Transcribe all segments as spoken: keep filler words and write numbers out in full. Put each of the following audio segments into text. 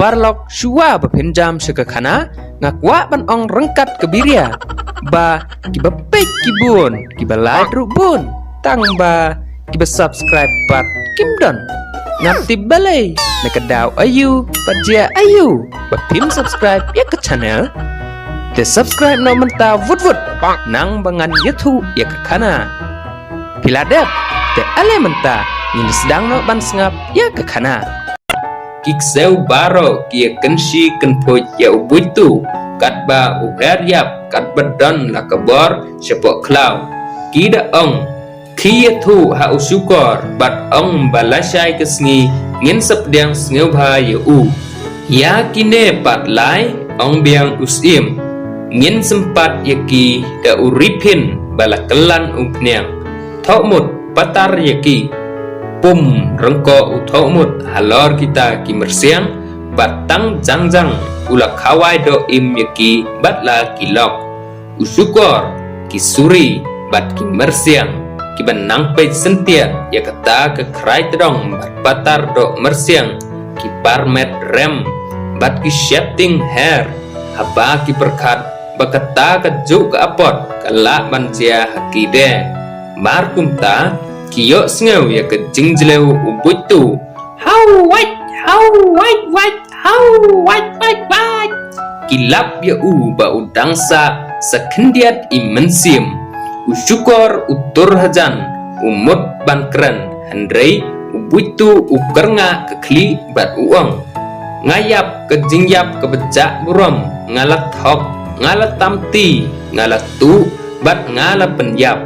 paralok shuwa ba phin jam sha ka khana, nga kwah ban ong ryngkat ka biria ba kiba peit ki bun, kiba lait ruh bun, tang ba kiba subscribe pat kim don. Ngam tip balei, na ka daw aïu bad jia aïu ba phim subscribe ïa ka channel. Te subscribe noh mynta vut vut, nang ba ngan ïathuh ïa ka khana. Phi la dep? Te ale mynta ngin sdang noh ban sngap ïa ka khana. Ki ksew baroh ki ïa kynshi kynphuit ïa u Buitu, katba u her ïap katba don la ka bor shapoh khlaw. Ki da ong, khie ïathuh ha u Shukor bad ong ba lashai ka sngi ngin sa pdiang sngewbha ïa u. Ïa kine pat lai, ong biang u Syiem, ngin sympat ïa ki da u riphin ba la kyllon umphniang. Thohmut, patar ïa ki. Pum ryngkoh u Thohmut halor kita ki myrsiang bad tang jangjang u la khawai doh im ïa ki bad la ki lok. U Shukor, ki Suri bad ki myrsiang kiba nang peit syntiat ïa kata ka khrai tdong bad patar doh myrsiang, ki parmet rem bad ki sheptieng her, haba ki pyrkhat ba kata ka juk ka apot ka lah ban jia ha ki de. Mar kumta ki ïohsngew ïa ka jingjlew u Buitu. Hau wait, hau wait, wait, hau wait, wait, wait. Ki lap ïa u ba u dang sah sa khyndiat i mynsiem. U Shukor u tur hajan, u mut ban kren, hynrei u Buitu u kyrngah ka khlieh bad u ong, nga ïap ka jingïap kaba jah burom, nga la thok, nga la tam ti, nga la tuh bad nga la pynïap.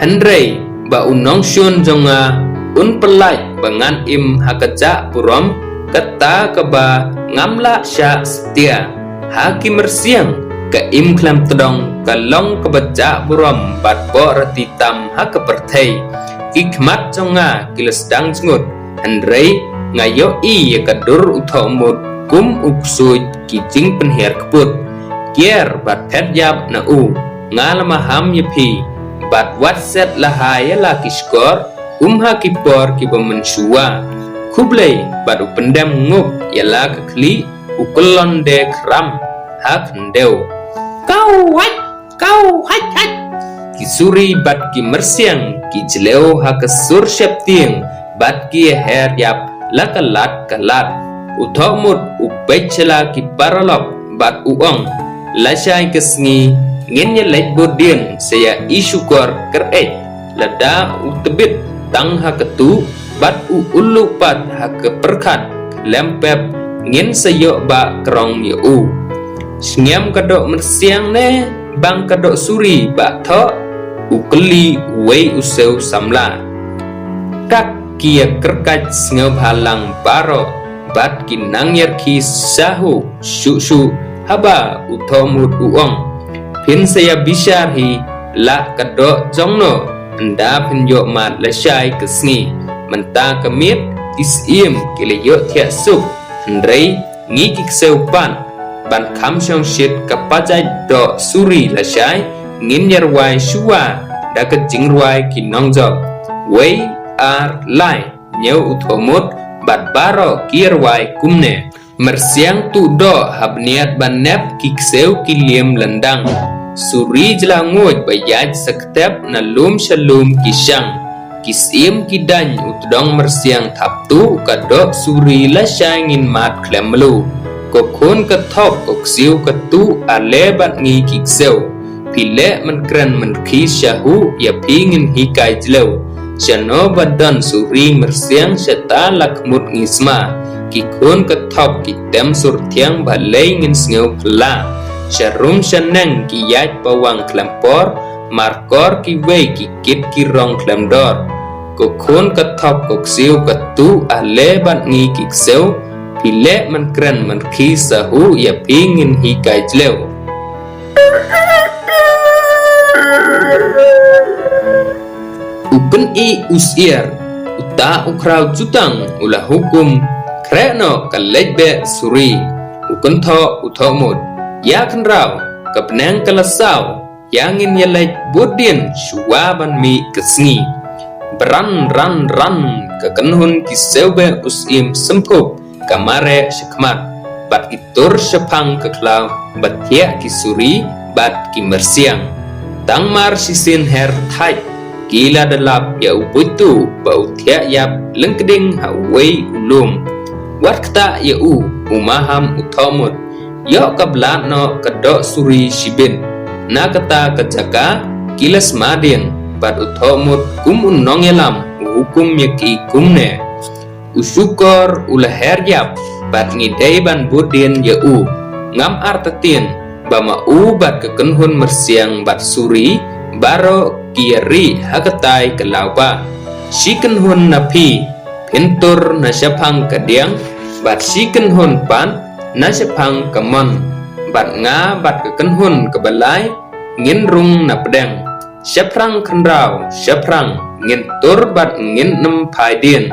Hynrei ba u nongshun jong nga un pyllait ba ngan im ha ka jah burom, kata kaba ngam lah shah satia. Ha ki myrsiang ka im khlem tdong ka long kaba jah burom bad bor rati tam ha ka pyrthei. Ki khmat jong nga ki la sdang jngut, hynrei nga ïohi ïa ka dur u Thohmut kum u ksuid ki jingpynhiar kput. Kiar bad phet ïap na u, nga la maham ïa phi, bad wat set la ha ïa la ki shkor, um ha ki por kiba mynshuwa. Khublei bad u pyndem ngup ïa la ka khlieh, u kyllon de khram ha khyndew. Kau hait, kau hait hait. Ki Suri bad ki myrsiang ki jlew ha ka sur sheptieng bad ki her ïap la ka lad ka lad. U Thohmut u peit sha la ki paralok bad u ong, lashai ka sngi ngin ïa leit bud dien sha ïa i Shukor kyreit. Lada u tbit tang ha ka tuh bad u ulu pat ha ka pyrkhat, lem pep ngin sa ïoh ba krong ïa u. Sngem ka doh myrsiang ne bang ka doh Suri ba thoh? U kylli uwei u sew samla. Kak ki ïa kyrkait sngewbha lang baroh bad ki nang ïarkhie sahu shuh shuh haba u Thohmut u ong, phin sa ïa bishar hi lah ka doh jong no, ynda phin ïoh mad lashai ka sngi. Mynta ka miet ki Syiem ki la ïoh thiah suk, hynrei ngi ki ksew pat ban kham shongshit ka pajait doh Suri lashai, ngin ïa rwai shuwa da ka jingrwai ki nongjop. Wei ar lai. Ñiew u Thohmut bad baroh ki rwai kumne. Myrsiang tuh doh ha bniat ba nep, ki ksew ki liem lyndang. Suri jylla nguid ba ïaid sa ktep, na lum sha lum ki shang. Ki Syiem ki daiñ u tdong myrsiang thap tuh, ka doh Suri lashai ngin mad khlem mluh. Ko khun ka thok ko ksiew ka tuh, ale bad ngi ki ksew. Phi leh mynkren mynrkhie shahu, ïa phi ngin hikai jlew. Shano ba don Suri myrsiang, shata la khmut ngi sma. Ki khun ka thok ki tem sur thiang, balei ngin sngew phylla. Sharum shaneng ki ïaid pawang khlem por, markor kiwei ki kit ki rong khlem dor. Ko khun ka thok ko ksiew ka tuh, ale bad ngi ki ksew. Phi leh mynkren mynrkhie shahu, ïa phi ngin hikai jlew. U Kynïeh u Syiar, uta u khraw jutang u la hukum, khreh noh ka leit beh Suri. U Kynthoh u Thohmut, ïa khynraw, ka bneng ka la saw, ïa ngin ïa leit bud dien shuwa ban mih ka sngi. Bran ran ran ka kynhun ki sew beh u Syiem Symphuh, ka mareh shakhmat. ki tur shaphang ka khlaw, ba thiah ki suri bad ki myrsiang. Tang mar shisien her thait, ki la da lap ïa u buit tu ba u thiah ïap lyngkding ha uwei u lum. Wat ktah ïa u, u maham u Thohmut, ïoh ka blad noh ka doh suri shibit na kata ka jaka. Ki la sma dien bad u Thohmut kum u nongïalam u hukum ïa ki kumne. U Shukor u la her ïap bad ngi dei ban bud dien ïa u. Ngam artatien ba ma u bad ka kynhun myrsiang bad suri baroh ki ïa rieh ha katai ka lawbah. Shi kynhun na phi phin tur na shaphang ka diang, bad shi kynhun pat na shaphang ka mon, bad nga bad ka kynhun kaba lai ngin rung na pdeng. Shaphrang khynraw shaphrang ngin tur bad ngin nym phai dien.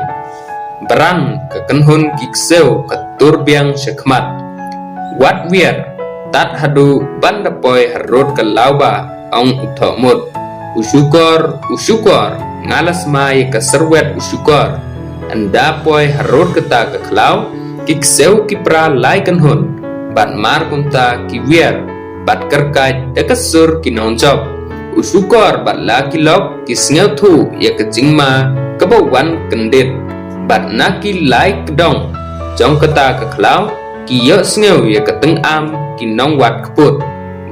Bran ka kynhun ki ksiew ka tur biang sha khmat. Wat wiar, tad haduh ban da poi harud ka lawbah, ong u Thohmut. U Shukor, u Shukor, nga la sma ïa ka syrwet u Shukor. Ynda poi harud kata ka khlaw, ki ksiew ki pra lai kynhun, bad mar kumta ki wiar bad kyrkait da ka sur ki nongjop. U Shukor bad la ki lok ki sngewthuh ïa ka jingma kaba wan kyndit. Bad na ki lai kdong jong kata ka khlaw, ki ïohsngew ïa ka tyngam ki nongwad kput.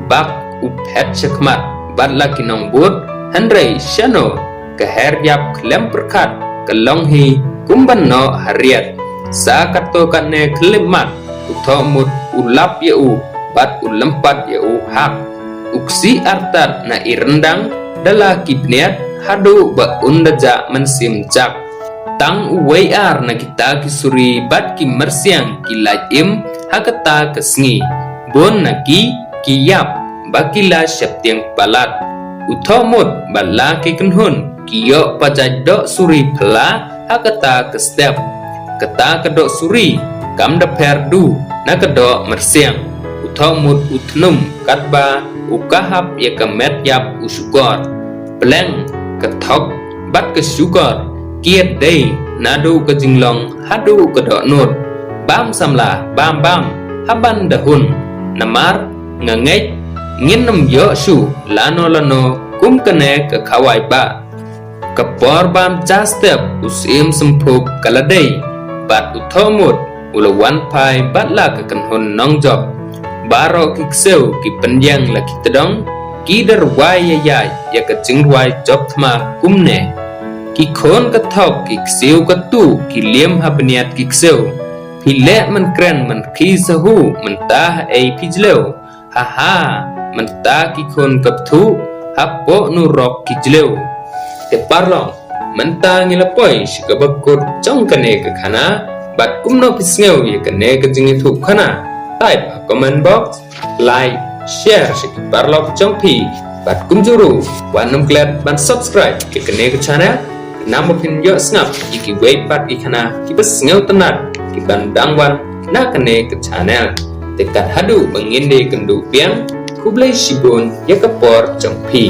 Bak u phet sha khmat bad la ki nongbud, hynrei shano ka her ïap khlem pyrkhat ka long hi kum ban noh ha riat. Sa katto katne khyllipmat u Thohmut u lap ïa u bad u lympat ïa u hak. U ksih artat na i ryndang da la ki bniat haduh ba un da jah mynsiem jak. Tang uwei ar na kita ki suri bad ki myrsiang ki lait im ha kata ka sngi. Bun na ki ki ïap ba ki la sheptieng palat. U Thohmut bad la ki kynhun ki ïoh pajai doh suri phylla ha kata ka step. Kata ka doh suri kam da pher du na ka doh myrsiang. U Thohmut u thnum katba u kahap ïa ka met ïap u Shukor. Pleng ka thok bad ka Shukor ki ïa dei naduh ka jinglong haduh ka dohnud. Bam samla, bam bam, ha ban da hun. Namar nga ngeit ngin nym ïoh shuh lano lano kum kane ka khawai bah. Ka por bam ja step u Syiem Symphuk ka la dei, bad u Thohmut u la wan phai bad la ka kynhun nongjop. Baroh ki ksiew ki pyndiang la ki tdong, ki da rwai ïa ïaid ïa ka jingrwai jop thma kumne. Ki khun ka thok ki ksiew ka tu ki liam ha bniat ki ksiew. Phi leh man kren man khie sa hu mynta ha ei phi jlew. Ha ha, mynta ki khun ka bthu, hapoh nu rok ki jlew. Te parlok, mynta ngi la poi sha kaba kut jong kane ka khana, bad kumno phi sngew ïa kane ka jingïathuhkhana. Type ha comment box, like, share sha ki parlok jong phi, bad kumjuh ruh wat nym klet ban subscribe ïa kane ka channel. Namar phin ïoh sngap ïa kiwei pat ki khana kiba sngewtynnat kiban dang wan na kane ka channel. Te kat haduh ba ngin da ïakynduh biang, khublei shibun ïa ka por jong phi.